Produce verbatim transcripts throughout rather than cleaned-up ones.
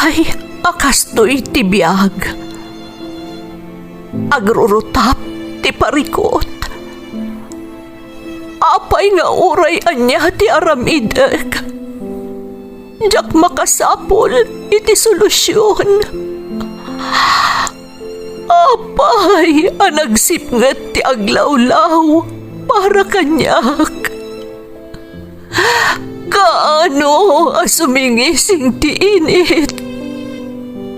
Ay, a kastoy ti biag. Agrurutap ti parikut. Apay nga uray ania ti aramidek, diak makasapul iti solusion. Apay a nagsipnget ti aglawlaw para kaniak? Kaano a sumingising ti init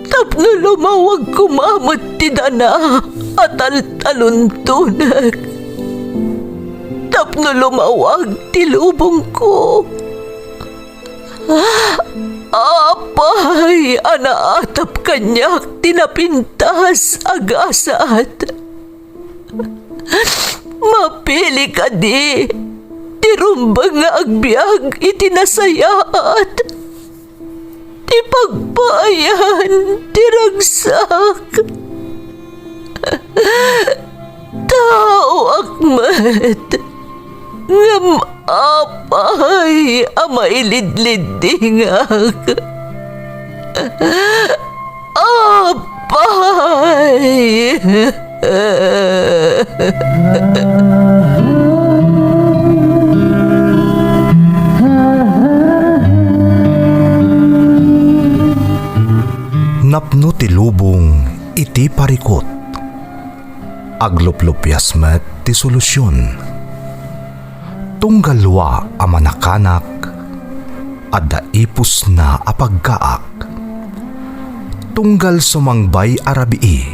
tapno lumawag koma met ti dana a taltaluntonek, tapno lumawag ti lubongko? Apay a naatap kaniak ti napintas a gasat? Mapili kadi ti rumbeng nga agbiag iti nasayaat, ti pagpaayan ti ragsak? Taoak met, ngem apay a mailidliddingak? Apay! Napno ti lubong iti parikut. Agluplupias met ti solusion. Tunggal dua a manakanak, adda ipusna a pagkaak. Tunggal sumangbay a rabii,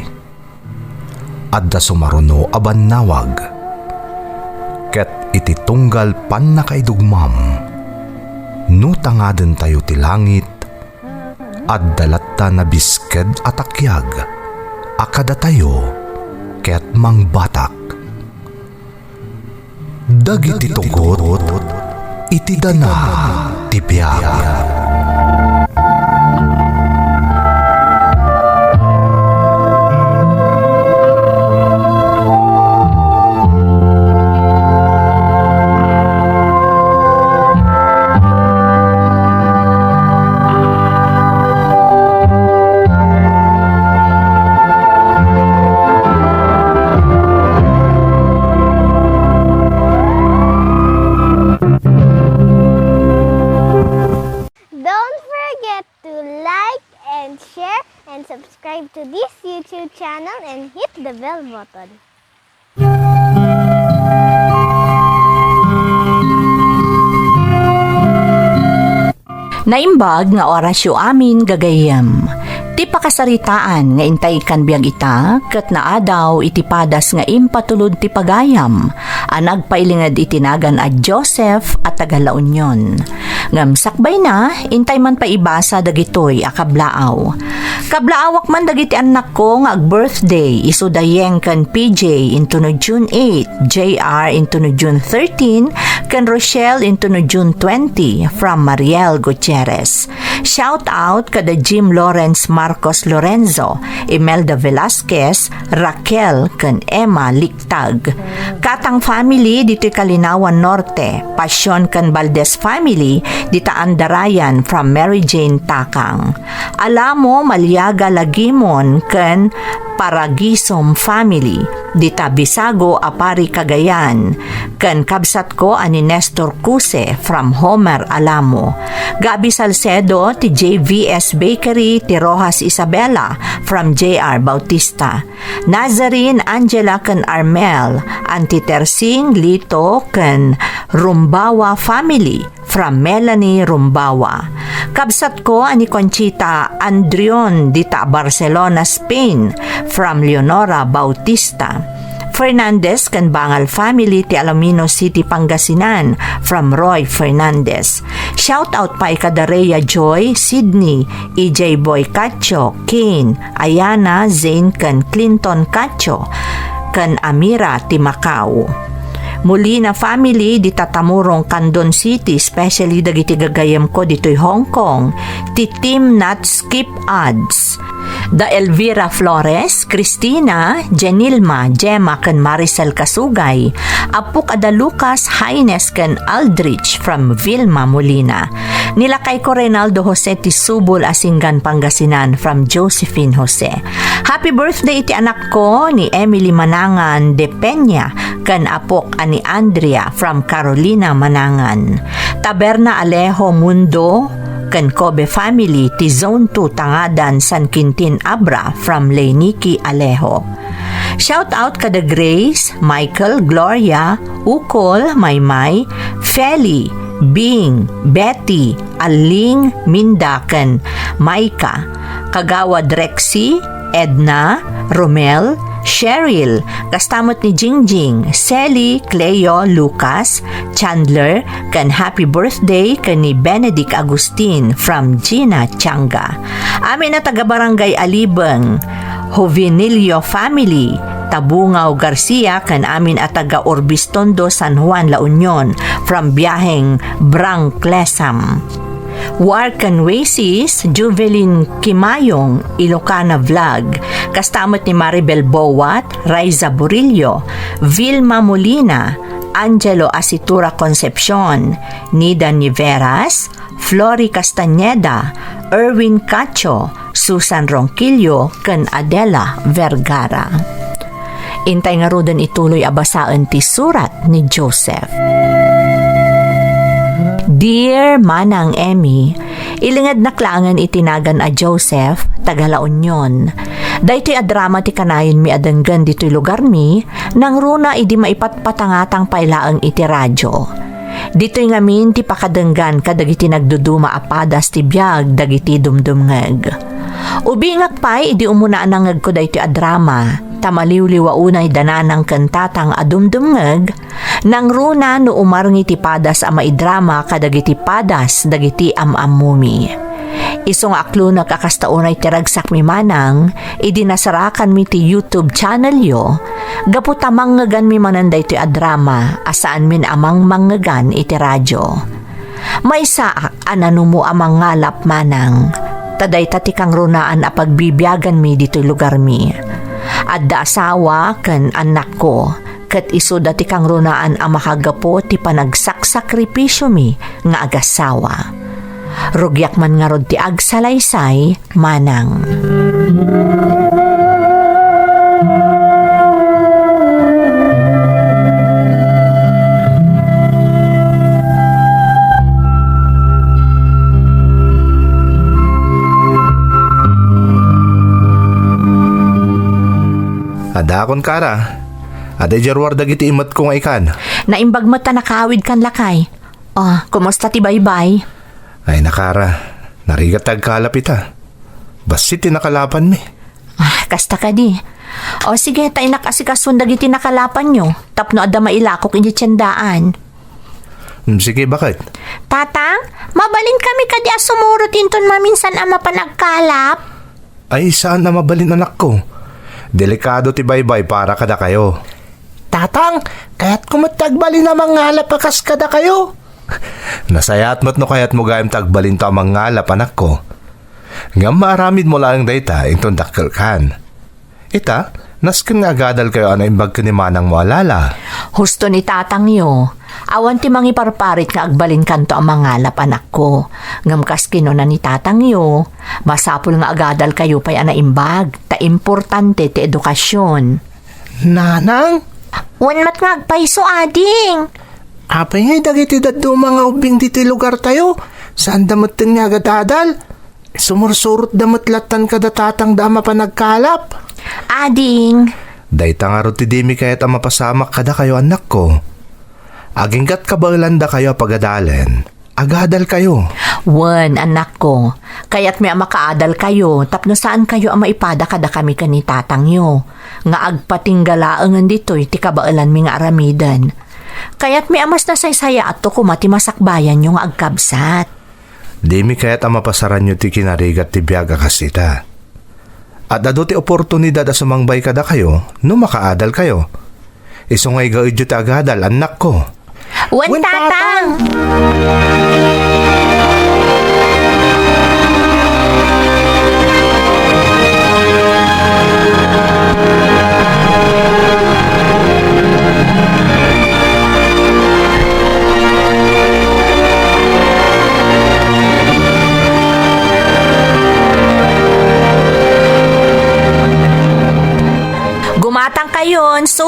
adda sumaruno a bannawag. Ket iti tunggal pannakaidugmam, no tangadentayo ti langit, adda latta nabisked a takiag a kadatayo ket mangbatak. Dagiti tugot iti dana ti biag. Don't forget to like and share and subscribe to this YouTube channel and hit the bell button. Naimbag nga orasyo amin, gagayyem. Ti pakasaritaan nga intay ikkan biag ita ket naadaw iti padas nga impatulod ti pagayam a nagpailinged iti nagan a Joseph a taga La Union. Ngem sakbayna, intay man pay ibasa dagitoy a kablaaw. Kablaawak man dagiti annakko nga ag-birthday, isu da Yeng ken P J into no June eight, J R into no June thirteen, ken Rochelle into no June twenty, from Mariel Gutierrez. Shout out kada Jim Lawrence Marcos Lorenzo, Imelda Velasquez, Raquel, ken Emma Lik-, Tag. Katang family ditoy Kalinawan Norte, Pasion ken Valdez family dita Andarayan from Mary Jane Takang. Alamo, Maliaga, Lagimon ken Paragisom family dita Bisago a Pari, Cagayan, ken kabsatko a ni Nestor Cuse from Homer, Alamo. Gabi Salcedo ti J V S Bakery ti Roxas Isabela from J R Bautista. Nazarene, Angela ken Armel, Auntie Tersing, Lito, ken Rumbawa family from Melanie Rumbawa. Kabsatko a ni Conchita Andrion dita Barcelona, Spain, from Leonora Bautista. Fernandez ken Bangal family ti Alomino City, Pangasinan, from Roy Fernandez. Shout out pay kada Rhea Joy, Sydney, E J Boy Cacho, Kane, Ayana, Zane, ken Clinton Cacho, ken Amira ti Macau. Molina family dita Tamurong, Candon City, especially dagiti gagayemko ditoy Hong Kong, ti Team Not Skip Ads. Da Elvira Flores, Cristina, Jenilma, Gemma, ken Maricel Kasugay, apok a da Lucas, Haines, ken Aldrich from Vilma Molina. Ni lakayko Reynaldo Jose ti subol a Singgan, Pangasinan, from Josephine Jose. Happy birthday iti anakko ni Emily Manangan de Peña ken apok a ni Andrea from Carolina Manangan. Taberna Alejo Mundo ken Kobe family ti Zone two Tangadan, San Quintin Abra from Leynicki Alejo. Shout out kada Grace, Michael, Gloria, Ukol, Maymay, Feli, Bing, Betty, Aling, Minda, ken Maika. Kagawad Rexy, Edna, Romel, Cheryl, kasta met ni Jingjing, Sally, Cleo, Lucas, Chandler, ken happy birthday ken ni Benedict Agustin from Gina Changa. Amin a taga Barangay Alibeng, Jovenilio family, Tabungaw Garcia, ken amin a taga Urbiztondo, San Juan, La Union, from Biaheng, Brang Clesam. War ken Wasis, Juvelin Kimayong, Ilocana Vlog, kasta met ni Maribel Bowat, Raiza Burillo, Vilma Molina, Angelo Asitura Concepcion, Nida Niveras, Flory Castañeda, Erwin Cacho, Susan Ronquillo, ken Adela Vergara. Intay ngaruden ituloy a basaen ti surat ni Joseph. Dear Manang Emmy, ilingednak laengen iti nagan a Joseph, taga La Union. Daytoy a drama ti kanayenmi a denggen ditoy lugarmi, nangruna idi maipatpatangatang pay laeng iti radio. Ditoy ngamin ti pakadenggan kadagiti nagduduma a padas ti biag dagiti dumdumngeg. Ubingak pay idi umuna a nangngegko daytoy a drama, ta maliwliwa unay da nanang ken tatang a dumdumngeg, nangruna no umarngi ti padas a maidrama kadagiti padas dagiti am-ammumi. Isu nga aklonek a kasta unay ti ragsakmi manang idi nasarakanmi ti YouTube channelyo, gapu ta mangngeganmi manen daytoy a drama a saanmin a mangmangngeg iti radio. Maysaak a nanumo a mangngalap manang, ta dayta ti kangrunaan a pagbibiaganmi ditoy lugarmi. Adda asawa ken annakko, ket isuda ti kangrunaan a makagapu ti panagsaksakripisiomi nga agasawa. Rugiak man ngarud ti agsalaysay, manang. Adakon, Kara. Adda idiay ruar dagiti immetko nga ikan. Naimbag met ta nakaawidkan, lakay. Ah, kumusta ti baybay? Ay, Kara, narigat ti agkalap ita. Bassit ti nakalapanmi. Ah, kasta kadi. O sige, ta innak asikasuon dagiti nakalapanyo, tapno adda mailakok idiay tiendaan. Mm, sige, baket? Tatang, mabalin kami kadi a sumurot inton maminsan a mapan agkalap? Ay, saan a mabalin, anakko. Delikado ti baybay para kadakayo. Tatang, kayatko met ti agbalin a mangngalap a kas kadakayo. Nasayaat met no kayatmo gayam ti agbalinto a mangngalap, anakko. Ngem maaramidmo laeng dayta inton dakkelkan. Ita, nasken nga agadalkayo a naimbag ken ni manangmo a Lala. Husto ni tatangyo. Awan ti mangiparparit nga agbalinkanto a mangalap, anakko. Ngem kas kinuna ni tatangyo, masapul nga agadalkayo pay a naimbag, ta importante ti edukasion. Nanang? Wen met nga agpayso, ading. Apay ngay dagiti dadduma nga ubbing ditoy lugartayo? Saanda metten nga agadadal? Sumursurotda met lattan kada tatangda a mapan agkalap. Ading. Dayta ngarud ti dimi kayat a mapasamak kadakayo, annakko. Aginggat kabaelandakayo a pagadalen, agadalkayo. Wen, annakko, kayatmi a makaadalkayo tapno saankayo a maipada kadakami ken ni tatangyo, nga agpatingga laengen ditoy ti kabaelanmi nga aramiden. Kayatmi a mas nasaysayaatto koma ti masakbayanyo nga agkabsat. Dimi kayat a mapasaranyo ti kinarigat ti biag a kas ita. Ad-adu ti oportunidad a sumangbay kadakayo no makaadalkayo. Isu nga igaedyo ti agadal, annakko. Wen, Wen, Tatang! Tatang!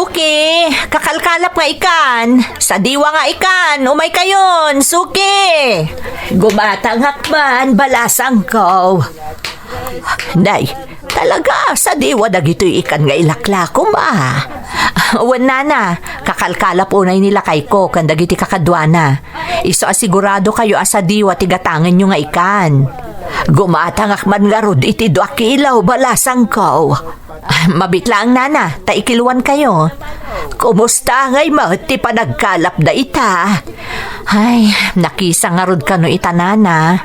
Suki, kakalkalap nga ikan. Sadiwa nga ikan, umaykayon, Suki. Gumatangak man, balasangko. Nay, talaga, sadiwa dagitoy ikan nga ilaklakom, a. Wen, nana, kakalkalap unay ni lakayko ken dagiti kakaduana. Isu a siguradokayo a sadiwa ti gatangenyo nga ikan. Gumatangak man ngarud iti dua kilo, balasangko. Mabiit laeng, nana, ta ikiloankayo. Kumusta ngay met ti panagkalapda ita? Ay, nakisang ngarud kano ita, nana.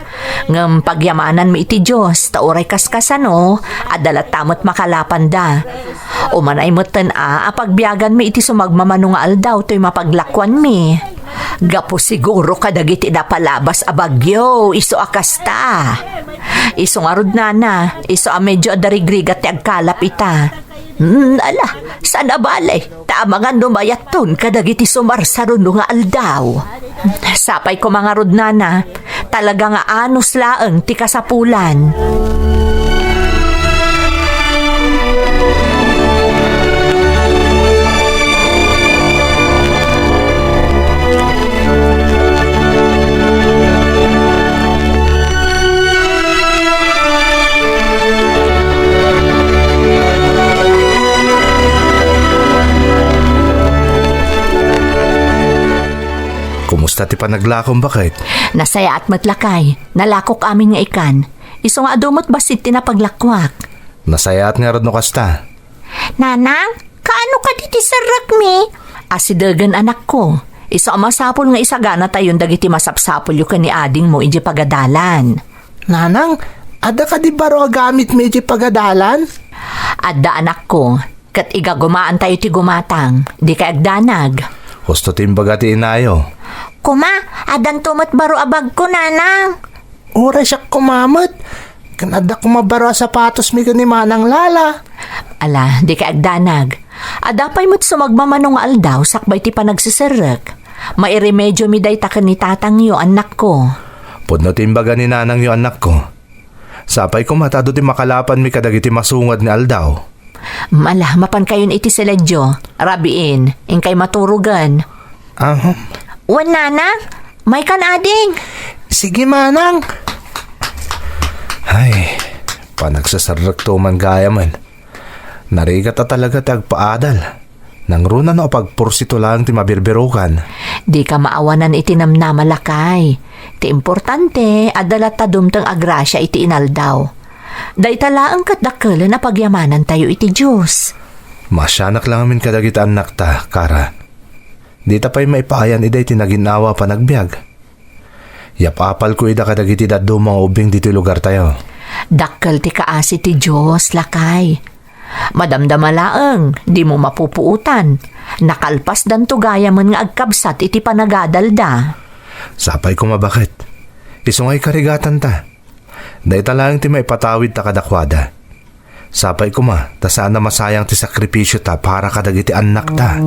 Ngem pagyamananmi iti Dios, ta uray kaskasano, adda latta met makalapanda. Umanay metten a, a pagbiaganmi iti sumagmamano nga aldaw toy mapaglakuanmi. Gapu siguro kadagiti napalabas a bagyo, isu a kasta. Isu ngarud, nana, isu a medio adda rigrigat ti agkalap ita. Hmm, ala, saan a bale, ta amangan no mayatton kadagiti sumarsaruno nga aldaw. Sapay koma ngarud, nana, talaga nga anus laeng ti kasapulan. Kumusta ti panaglakom, baket? Nasayaat met, lakay. Nalakok amin nga ikan. Isu nga adu met bassit ti napaglakuak. Nasayaat ngarud no kasta. Nanang, kaano kadi ti serrekmi? Asidegen, anakko. Isu a masapul nga isaganatayon dagiti masapsapulyo ken ni adingmo idiay pagadalan. Nanang, adda kadi baro a gamitmi idiay pagadalan? Adda, anakko. Ket igagumaantayo ti gumatang. Dikay agdanag. Husto ti imbaga ti inayo. Kuma, addanto met baro a bagko, nanang. Uray siak koma met. Ken adda koma baro a sapatosmi ken ni Manang Lala. Ala, dikay agdanag. Adda pay met sumagmamano nga aldaw sakbay ti panagseserrek. Mairemediomi dayta ken ni tatangyo, annakko. Pudno ti imbaga ni nanangyo, annakko. Sapay koma ta adu ti makalapanmi kadagiti masungad nga aldaw. Ala, mapankayon iti siledyo. Rabiin, inkay maturogen. Aha. Wen, nanang, maykan, ading. Sige, manang. Ay, panagseserrekto man gayamen. Narigat a talaga ti agpaadal. Nangruna no apagpursito laeng ti mabirbirokan. Dika maawanan iti namnama, lakay. Ti importante, adda latta dumteng a grasia iti inaldaw. Dayta laeng ket dakkelen a pagyamanantayo iti Dios. Maasianak la ngamin kadagiti annakta, Kara. Dita pay maipaayan ida iti naginnawa a panagbiag. Yap-apalko ida kadagiti dadduma nga ubbing ditoy lugartayo. Dakkel ti kaasi ti Dios, lakay. Madamdama laeng, dimo mapupuotan. Nakalpasdanto gayamen nga agkabsat iti panagadalda. Sapay koma, baket. Isu nga ikarigatanta. Dayta laeng ti maipatawidta kadakuada. Sapay koma, ta saan a masayang ti sakripisiota para kadagiti annakta.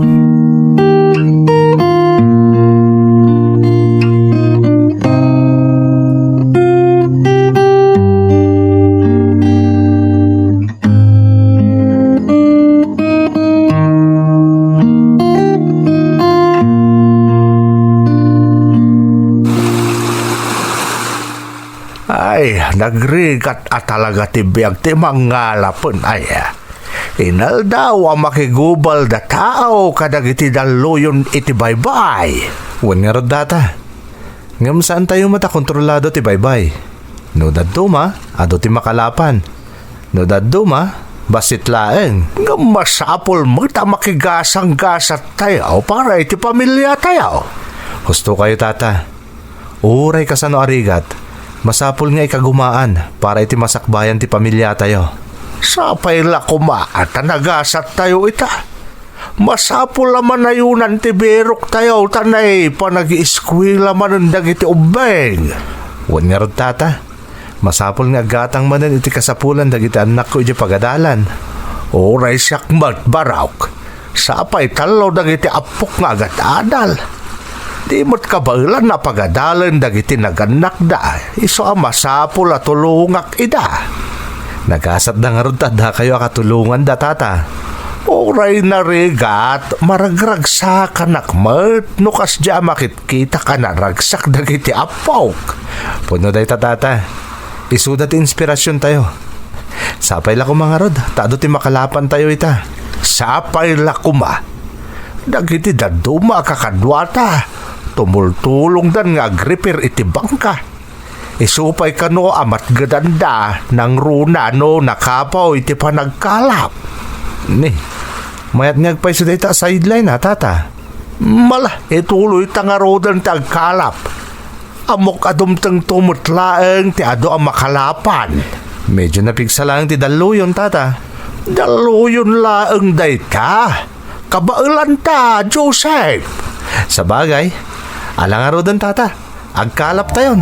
Ay, nagrigat a talaga ti biag ti mangngalapen, ay. Inaldaw a makigubal da tao kadagiti dalluyon iti baybay. Wen ngarud data. Ngem saantayo met a kontrolado ti baybay. No dadduma, adu ti makalapan. No dadduma, bassit laeng. Ngem masapul met a makigasanggasat tayo para iti pamiliatayo. Husto kayo, tata. Uray kasano a rigat, masapul nga ikagumaan para iti masakbayan ti pamiliatayo. Sapay la koma ta nagasattayo ita. Masapul a manayonan ti biroktayo ta naipan nga agiskuela manen dagiti ubbing. Wen ngarud, tata, masapul nga aggatang manen iti kasapulan dagiti annakko idiay pagadalan. Uray siak met, barok. Sapay tallo dagiti appok nga agadadal. Di met kabaelan a pagadalen dagiti nagannakda, isu a masapul a tulongak ida. Nagasatda ngarud ta addakayo a katulonganda, tata. Uray narigat, maragragsakanak met no kasdiay a makitkitaka a naragsak dagiti appok. Pudno dayta, tata. Isuda ti inspirasiontayo. Sapay la koma ngarud, ta adu ti makalapantayo ita. Sapay la koma. Dagiti dadduma a kakaduata, tumultulongdan nga agrepair iti bangka. Isu pay kano a matgedanda nangruna no nakabaw iti panagkalap. Ni, mayat nga agpayso dayta a sideline a, tata. Mala, ituloyta ngaruden ti agkalap. Ammok a dumtengto met laeng ti adu a makalapan. Medyo napigsa laeng ti dalluyon, tata. Dalluyon laeng dayta. Kabaelanta, Joseph. Sabagay, ala ngaruden, tata. Agkalaptayon.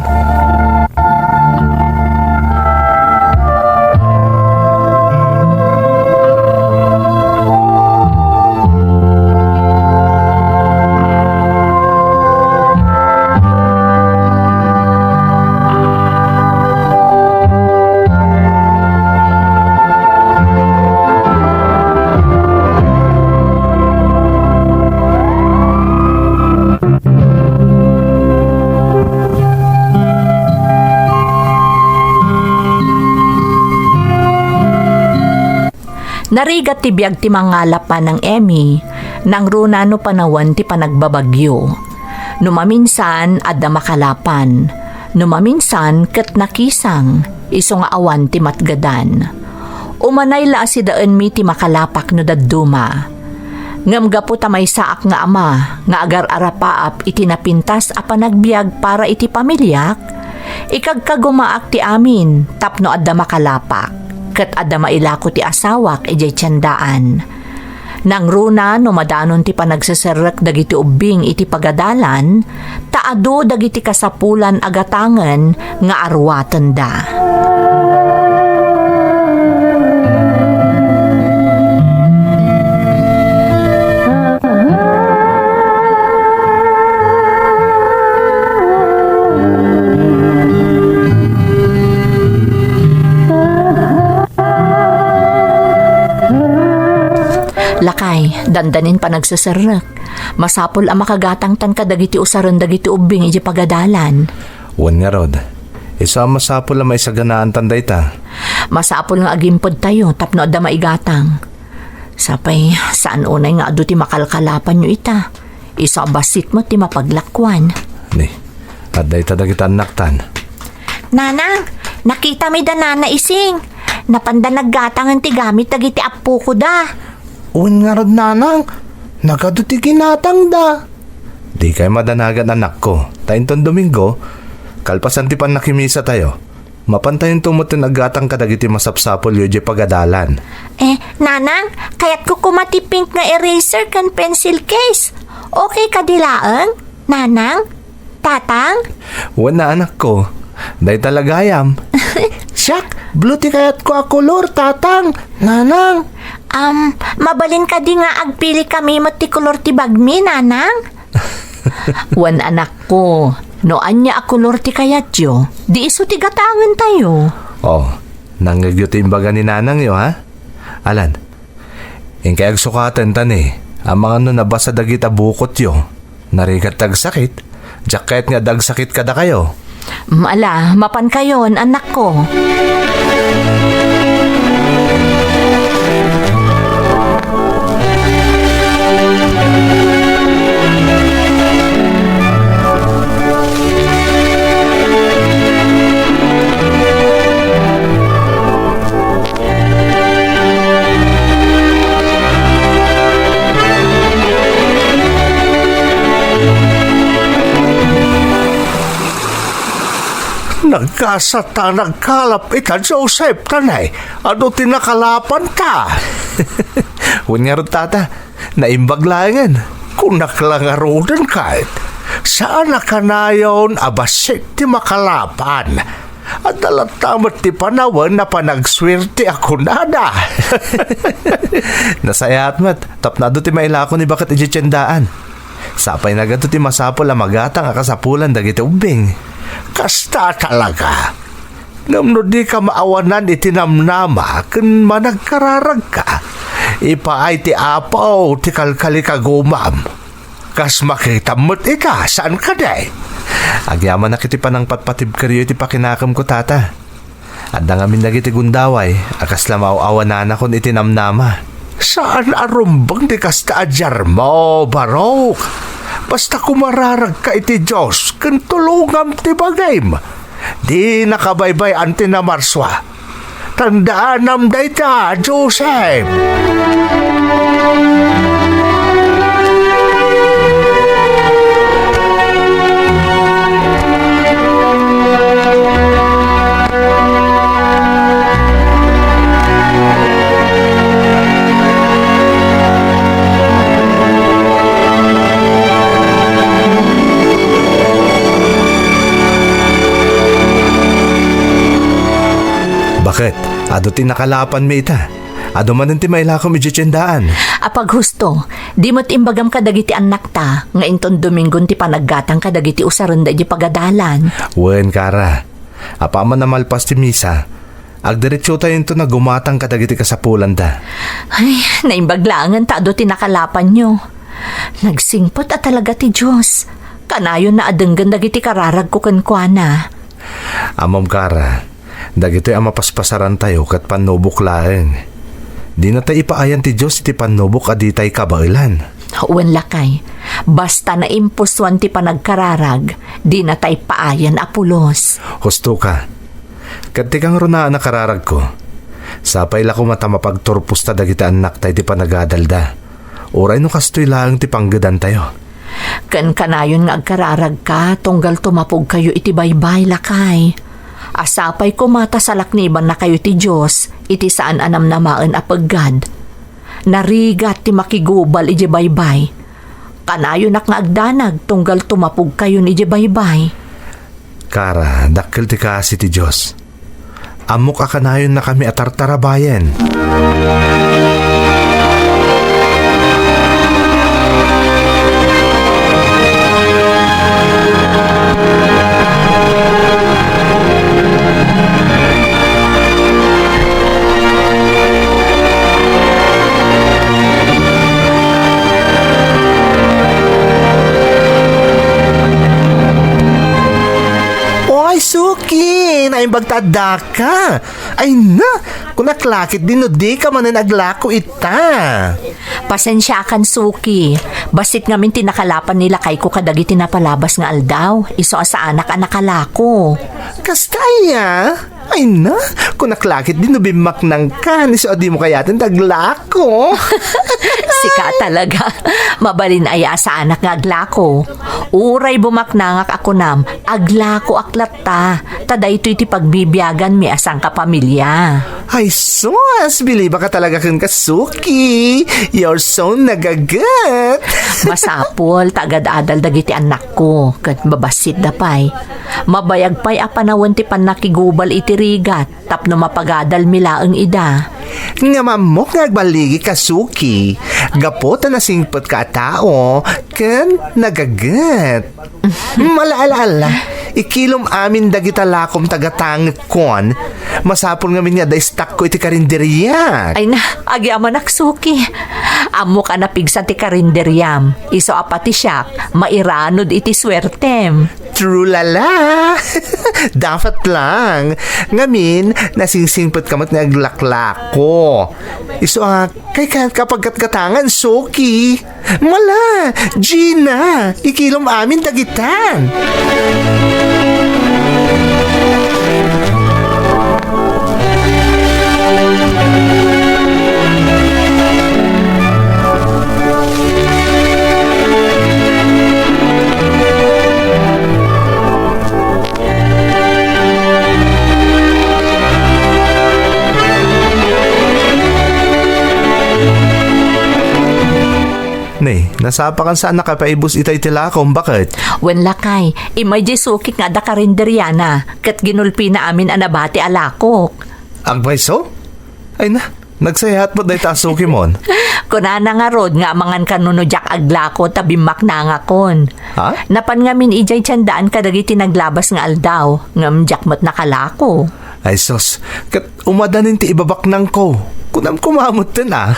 Narigat ti biag ti mangalap, Manang Emmy, nangruna no panawen ti panagbabagyo. No maminsan, adda makalapan. No maminsan, ket nakisang, isu nga awan ti matgedan. Umanay la a sidaenmi ti makalapak no dadduma. Ngem gapu ta maysaak nga ama nga agar-arapaap iti napintas a panagbiag para iti pamiliak, ikagkagumaak ti amin tapno adda makalapak, ket adda mailako ti asawak idiay tiendaan. Nangruna no madanon ti panagseserrek dagiti ubbing iti pagadalan, ta adu dagiti kasapulan a gatangen nga aruatenda. Lakay, dandanin panagseserrek. Masapul a makagatangtan kadagiti usaren dagiti ubbing idiay pagadalan. Wen ngarud, isu a masapul a maisaganaantan dayta. Masapul nga agimpedtayo tapno adda maigatang. Sapay, saan unay nga adu ti makalkalapanyo ita. Isu a bassit met ti mapaglakuan. Ni, adda ita dagiti annaktan. Nanang, nakitami da Nana Ising. Napanda naggatangen ti gamit dagiti appokoda. Wen ngarud, nanang, nagadu ti ginatangda. Dikay madanagan, anakko, ta inton Domingo, kalpasan ti pannakimisatayo, mapantayonto met ti naggatang kadagiti masapsapulyo idiay pagadalan. Eh, nanang, kayatko koma ti pink nga eraser ken pencil case. Okay kadi laeng, nanang? Tatang? Wen a, anakko. Dayta la gayam. Siak, blue ti kayatko a kolor, tatang, nanang. Am, mabalin kadi nga agpili kami met ti kolor ti bagmi, nanang? Wen, anakko, no ania a kolor ti kayatyo, di isu ti gatangentayo. Oh, nangngegyo ti imbaga ni nanangyo, ha? Alan, inkay agsukaten ta ni, amangan no nabasa dagita bukotyo. Narigat ti agsakit, diak kayat nga adda agsakit kadakayo. Mm, ala, mapankayon, anakko. Nagkasat ta nagkalap ita, Joseph, tanay, adu ti nakalapanta. Wen ngarud, tata, naimbag laengen. Kunak la ngaruden ket, saan a kanayon a bassit ti makalapan. Adda latta met ti panawen a panagsuerte a kunada. Nasayaat met, tapno adu ti mailako ni baket idiay tiendaan. Sapay nagadu ti masapul a magatang a kasapulan dagiti ubbing. Kasta talaga. Ngem no dika maawanan iti namnama ken managkararagka, Ipaay ti Apo ti kalkalikagumam. Kas makitam met ita, saan kadi? Agyamanak iti panangpatpatibkeryo iti pakinakemko, Tata. Adda ngamin dagiti gundaway a kasla maaw-awananakon iti namnama. Saan a rumbeng ti kasta a diarmo, Barok. Basta kumararagka iti Dios ken tulongam ti bagim. Dinaka baybay-an ti namarsua. Tandaanam dayta, Joseph. Baket, adu ti nakalapanmi ita. Adu manen ti mailakom idiay tiendaan. Apaghusto, di met imbagam kadagiti annakta nga inton Dominggon ti panaggatang kadagiti usarenda idiay pagadalan? Wen, Kara. Apaman a malpas ti misa, agdiretsotayo inton a gumatang kadagiti kasapulanda. Ay, naimbag laengen ta adu ti nakalapanyo. Nagsingpet a talaga ti Dios. Kanayon a denggen dagiti kararagko kenkuana. Ammom, Kara, dagitoy a mapaspasarantayo ket pannubok laeng. Dinatay ipaayan ti Dios iti pannubok a ditay kabaelan. Wen, lakay, basta naimpusuan ti panagkararag, dinatay paayan a pulos. Husto ka. Ket ti kangrunaan a kararagko, sapay la koma ta mapagturposta dagiti annakta iti panagadalda. Uray no kastoy laeng ti panggedantayo. Ken kanayon nga agkararagka tunggal tumapogkayo iti baybay, lakay. A sapay koma ta salaknibannakayo ti Dios iti saan a namnamaen a peggad. Narigat ti makigubal idiay baybay. Kanayonak nga agdanag tunggal tumapogkayon idiay baybay. Kara, dakkel ti kaasi ti Dios. Ammok a kanayonnakami a tartarabayen. Oy, Suki! Naimbag ta addaka! Ay na! Kunak la ketdi no dika manen aglako ita! Pasensiakan, Suki. Bassit ngamin ti nakalapan ni lakayko kadagiti napalabas nga aldaw. Isu a saanak a nakalako. Kasta aya? Ay na, kunak la ketdi no bimmaknangkan, isu a dimo kayaten ti aglako. Sika talaga. Mabalin aya a saanak nga aglako. Uray bumaknangak a kunam, aglakoak latta. Ta daytoy ti pagbibiaganmi a sangkapamilya. Ay sus, bilibaka talaga kenka, Suki. You're so nagaget. Masapul ta agad-adal dagiti annakko, ket babassitda pay. Mabayag pay a panawen ti pannakigubal iti rigat tapno mapagadalmi laeng ida. Ngem ammok nga agballigika, Suki, gapu ta nasingpetka a tao ken nagaget. Ala, ala, ala, ikilom amin dagita lakom ta gatangekkon. Masapul ngamin nga adda istakko iti karinderiak. Ay na, agyamanak, Suki. Ammok a napigsa ti karinderiam. Isu a pati siak, mairanod iti suertem. Trulala! Dapat lang. Ngamin, nasingsingpetka met nga aglaklako. Isu a, kay ka-, kapaggatgatangan, Suki. Mala, Gina, ikilom amin dagitan. Ne, nasapakan saan a kapaibus itay ti lakom, baket? Wen lakay, immay diay Suki nga adda karinderiana, ket ginulpina amin a nabati a lakok. Agpayso? Ay na, nagsayaat met dayta a Sukimon. Kunana ngarud nga amangan kano no diak aglako ta bimmaknangakon. Ha? Napan ngamin idiay tiendaan kadagiti naglabas nga aldaw, ngem diak met nakalako. Ay sus, ket umadanin ti ibabaknangko. Kunam koma metten a.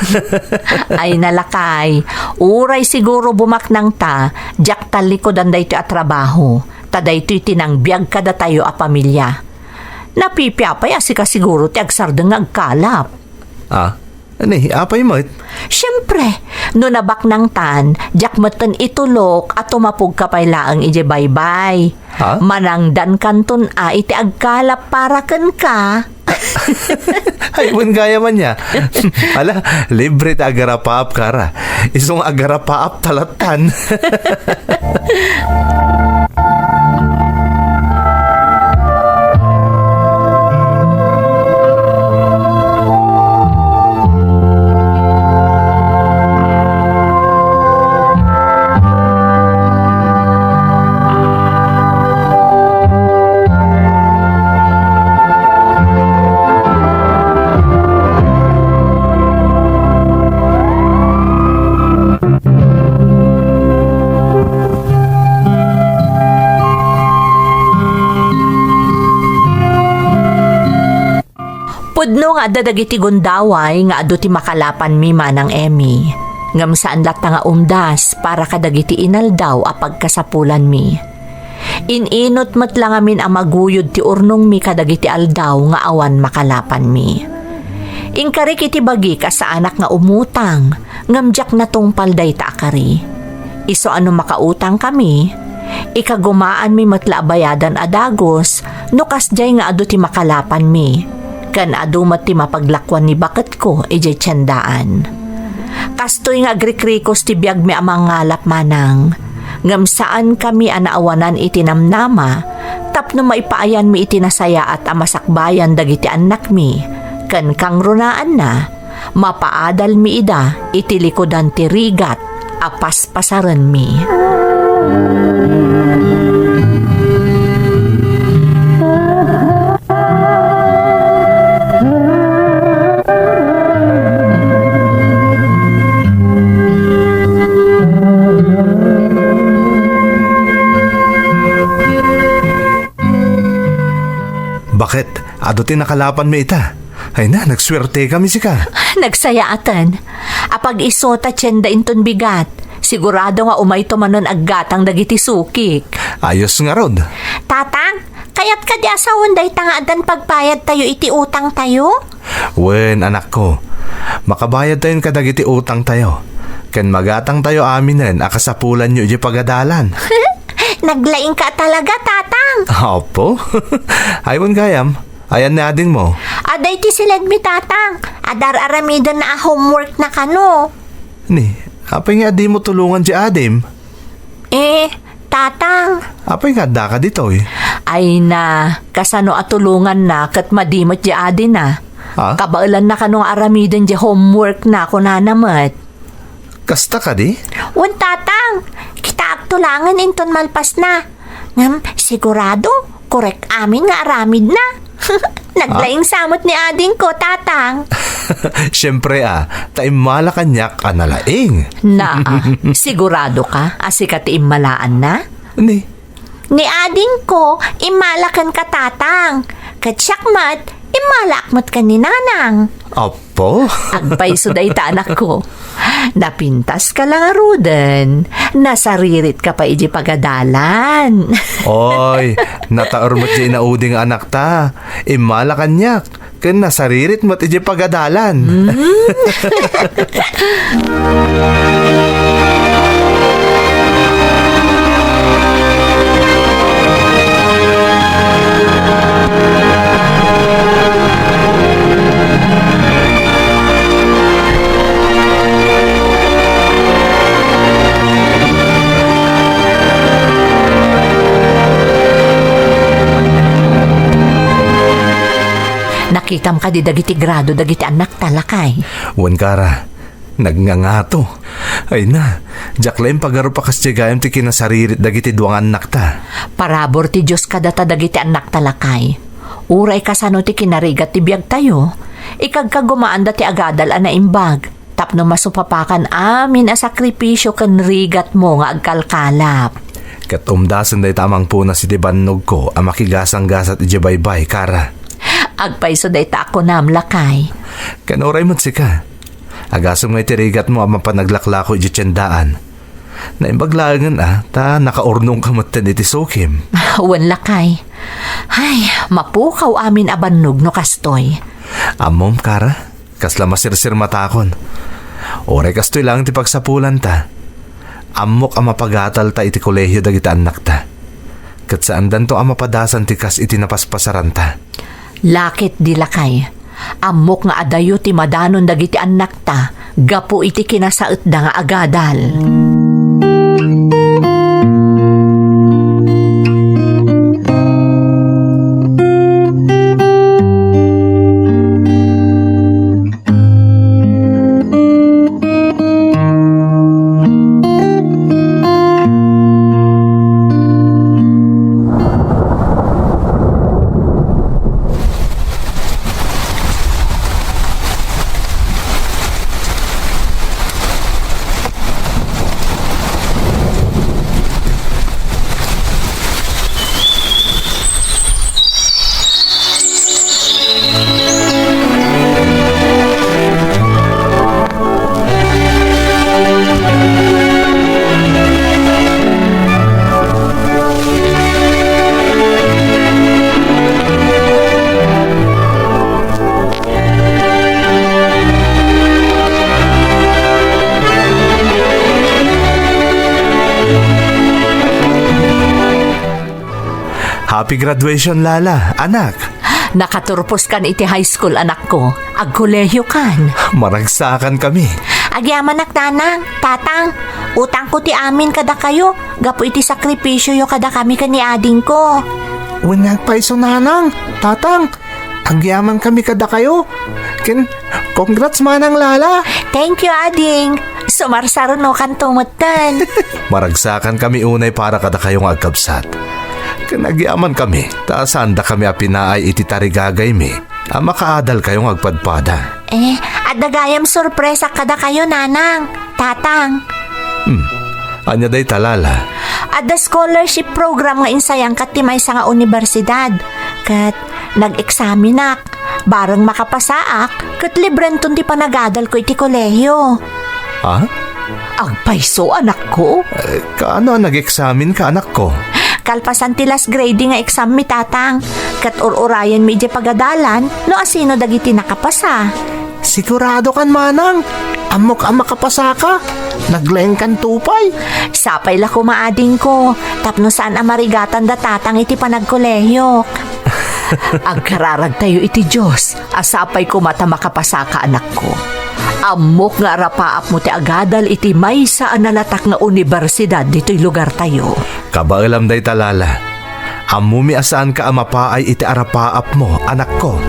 Ay na, lakay, uray siguro bumaknangta, diak tallikudan daytoy a trabaho. Ta daytoy ti nangbiag kadatayo a pamilia. Napipiapay a sika siguro ti agsardeng nga agkalap. Ah, ani, apay met? Siempre, no nabaknangtan, diak metten itulok a tumapogka pay laeng idiay baybay. Ha? Manangdankanton a iti agkalap para kenka. Ay, wen gayam ania. Ala, libre ta agarapaap, Kara. Isu nga agarapaap ta lattan. Pudno nga adda dagiti gundaway nga adu ti makalapanmi, Manang Emmy. Ngem saan latta nga umdas para kadagiti inaldaw a pagkasapulanmi. In-inut met la ngamin a maguyod ti urnongmi kadagiti aldaw nga awan makalapanmi. Inkarik iti bagik a saanak nga umutang, ngem diak natungpal dayta a kari. Isu a no makautangkami, ikagumaanmi met la a bayadan a dagus no kasdiay nga adu ti makalapanmi, ken adu met ti mapaglakuan ni baketko idiay tiendaan. Kastoy nga agrikrikos ti biagmi a mangalap, Manang, ngem saankami a naawanan iti namnama tapno maipaayanmi iti nasayaat a masakbayan dagiti annakmi ken kangrunaanna, mapaadalmi ida iti likudan ti rigat a paspasarenmi. Baket, adu ti nakalapanmi ita. Ay na, nagsuertekami sika. Nagsayaaten. Apag-isu ta tienda inton bigat. Sigurado nga umayto manen aggatang dagiti sukik. Ayos ngarud. Tatang, kayat kadi a sawen dayta nga addan pagbayadtayo iti utangtayo? Wen, anakko. Makabayadtayon kadagiti utangtayo. Ken magatangtayo aminen a kasapulanyo idiay pagadalan. Naglaingka talaga, Tatang. Apo. Ay, wen gayam. Ayan ni adingmo? Adda iti siledmi, Tatang. Adar-aramidenna a homeworkna kano. Ni, apay nga dimo tulongan ti adim? Eh, Tatang. Apay nga addaka ditoy? Ay na, kasano a tulonganna ket madi met ti adina? Ha? Kabaelanna kano nga aramiden ti homeworkna, kunana met. Kasta kadi? Wen, Tatang. Kitaakto laengen inton malpasna. Ngem sigurado, korek amin nga aramidna. Naglaing sa met ni adingko, Tatang. Siempre a, ta immala kaniak a nalaing. Naa, sigurado ka a sika ti immalaanna? Ni? Ni adingko, immala kenka, Tatang. Ket siak met, immalaak met ken ni Nanang. Apo? Agpayso dayta, anakko. Napintaska la ngaruden. Nasariritka pay idiay pagadalan. Oy, nataer met diay inaudi nga anakta. Immala kaniak, ken nasaririt met idiay pagadalan. Mm. Nakitam kadi dagiti grado dagiti annakta, lakay? Wen, Kara, nagngangato. Ay na, diak la impagarup a kasdiay gayam ti kinasaririt dagiti dua nga annakta. Parabur ti Dios kadata dagiti annakta, lakay. Uray kasano ti kinarigat ti biagtayo, ikagkagumaanda ti agadal a naimbag tapno masupapakan amin a sakripisio ken rigatmo nga agkalkalap. Ket umdasen dayta a mangpunas iti bannogko a makigasanggasat idiay baybay, Kara. Agpayso dayta a kunam, lakay. Ken uray met sika. Agasem nga iti rigatmo a mapan naglaklako iti tiendaan. Naimbag laengen a, ta nakaurnongka metten iti sukim. Wen, lakay. Ay, mapukaw amin a bannog no kastoy. Ammom, Kara, kasla masirsirmatakon. Uray kastoy laeng ti pagsapulanta. Ammok a mapagatalta iti kolehio dagiti annakta. Ket saandanto a mapadasan ti kas iti napaspasaranta. Lakay, lakay. Ammok nga adayo ti madanon dagiti annakta gapu iti kinasaetda nga agadal. Happy graduation, Lala, anak. Nakaturposkan iti high school, anakko. Agkolehiokan. Maragsakankami. Agyamanak, nanang, tatang. Utangko ti amin kadakayo gapu iti sakripisioyo kadakami ken ni adingko. Wen nga agpayso, nanang, tatang. Agyamankami kadakayo. Ken, congrats manang, Lala. Thank you, ading. Sumarsarunokanto metten. Maragsakankami unay para kadakayo nga agkabsat. Ken agyamankami, ta saandakami a pinaay iti tarigagaymi a makaadalkayo nga agpadpada. Eh, adda gayam sorpresa kadakayo, nanang, tatang. Hmm. Ania dayta, Lala? Adda scholarship program nga insayangka ti maysa nga universidad. Ket nag-eksamenak. Bareng makapasaak, ket librenton ti panagadalko iti kolehio. Ha? Agpayso, anakko? Eh, kaano a nag-eksamenka, anakko? Kalpasan ti last grading nga exam mi, tatang, ket ur-urayenmi idiay pagadalan no asino dagiti nakapasa. Siguradokan manang, ammok a makapasaka. Naglaengkanto pay. Sapay la koma, adingko, tapno saan a marigatan da tatang iti panagkolehiok. Agkararagtayo iti Dios a sapay koma ta makapasaka, anakko. Ammok nga arapaapmo ti agadal iti maysa a nalatak nga unibersidad ditoy lugartayo. Kabaelam dayta, Lala. Ammomi a saanka a mapaay iti arapaapmo, anakko.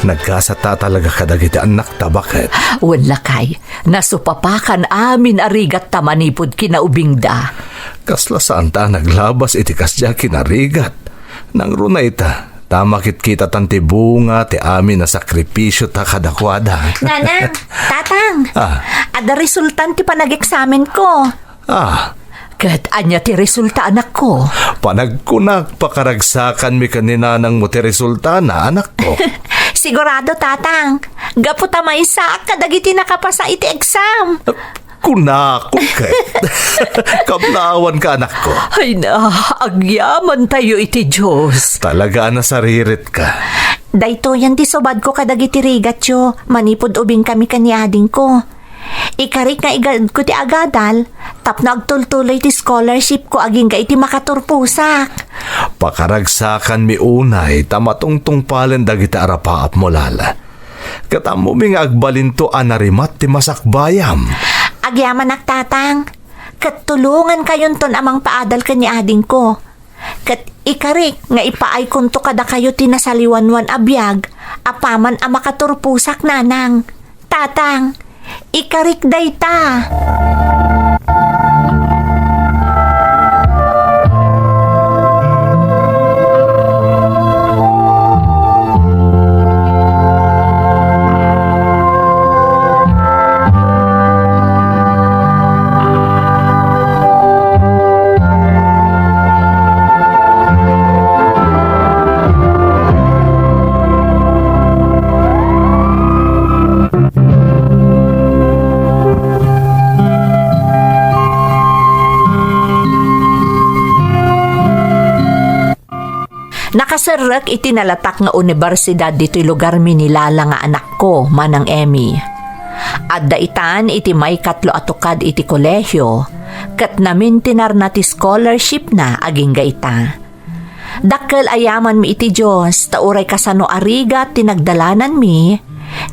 Nagkasat ta talaga kadagiti annakta, baket? Wen, lakay, nasupapakan amin a rigatta manipud kinaubingda. Kasla saanta a naglabas iti kasdiay a kinarigat. Nangruna ita, ta makitkitatan ti bunga ti amin a sakripisiota kadakuada. Nanang, tatang, Ah. adda resultan ti panageksamen ko. Ah. Ket ania ti resulta, anakko? Panagkunak, pakaragsakanmi ken ni nanangmo ti resultana, anakko. Sigurado, tatang. Gapu ta maysaak kadagiti nakapasa iti exam. Kunakon ket. Kablaawanka, anakko. Ay na, agyamantayo iti Dios. Talaga a nasariritka. Daytoyen ti subadko kadagiti rigatyo, manipud ubingkami ken ni adingko. Ikarik nga igaedko ti agadal, tapno agtultuloy ti scholarshipko agingga iti makaturposak. Pakaragsakanmi unay ta matungtungpalen dagiti arapaapmo, Lala. Ket ammomi nga agbalinto a narimat ti masakbayam. Agyamanak, tatang, ket tulongankayonton a mangpaadal ken ni adingko. Ket ikarik nga ipaaykonto kadakayo ti nasaliwanwan a biag apaman a makaturposak, nanang, tatang. Ikarik dayta. Nakaserrek iti nalatak nga universidad ditoy lugarmi ni Lala nga anakko, Manang Emmy. Adda itan iti maikatlo a tukad iti kolehio, ket namintinarna ti scholarshipna agingga ita. Dakkel a yamanmi iti Dios, ta uray kasano a rigat ti nagdalananmi,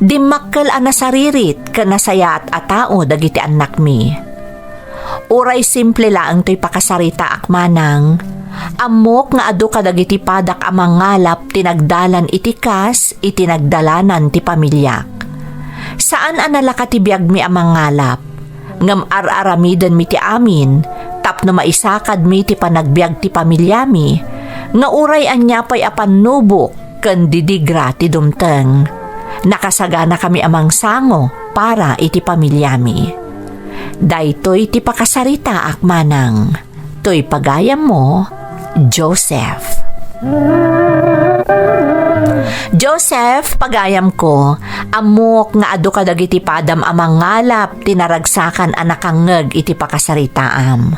dimmakkel a nasaririt ken nasayaat a tao dagiti annakmi. Uray simple laeng toy pakasaritaak, Manang, ammok nga adu kadagiti padak a mangalap ti nagdalan iti kas iti nagdalanan ti pamiliak. Saan a nalaka ti biagmi a mangalap, ngem ar-aramidenmi ti amin tapno maisakadmi ti panagbiag ti pamiliami, nga uray ania pay a pannubok ken didigra ti dumteng, nakasaganakami a mangsango para iti pamiliami. Daytoy ti pakasaritaak, Manang. Toy pagayammo, Joseph. Joseph, pagayamko, ammok nga adu kadagiti padam a mangalap ti naragsakan a nakangngeg iti pakasaritaam.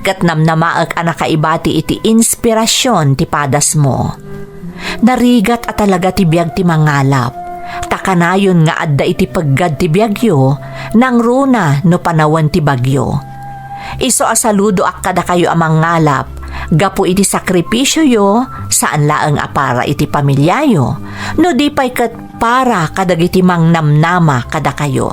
Ket namnamaek a nakaibati iti inspirasion ti padasmo. Narigat a talaga ti biag ti mangalap, ta kanayon nga adda iti peggad ti biagyo, nangruna no panawen ti bagyo. Isu a saludoak kadakayo a mangalap, gapu iti sakripisioyo, saan laeng a para iti pamiliayo, no di pay ket para kadagiti mangnamnama kadakayo.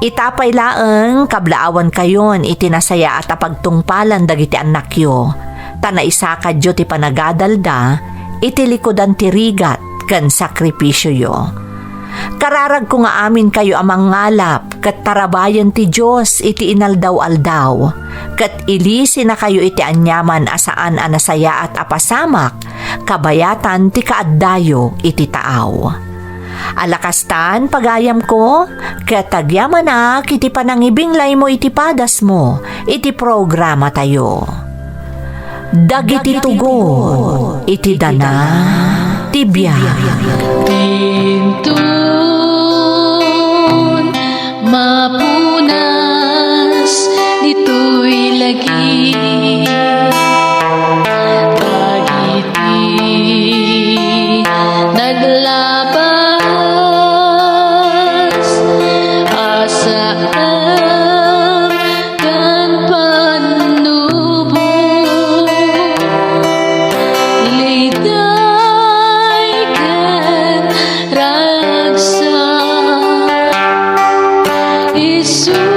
Ita pay laeng, kablaawankayon iti nasayaat a pagtungpalan dagiti annakyo, ta naisakadyo ti panagadalda iti likudan ti rigat ken sakripisioyo. Kararagko nga aminkayo a mangalap ket tarabayen ti Dios iti inaldaw-aldaw, ket ilisinakayo iti aniaman a saan a nasayaat a pasamak kabayatan ti kaaddayo iti taaw. Ala kastan, pagayamko, ket agyamanak iti panangibinglaymo iti padasmo iti programatayo. Dagiti tugon iti dana ti biag. Inton mapunas ditoy lagi, dagiti naglabas a saan ken pannubo, liday ken ragsak. Isu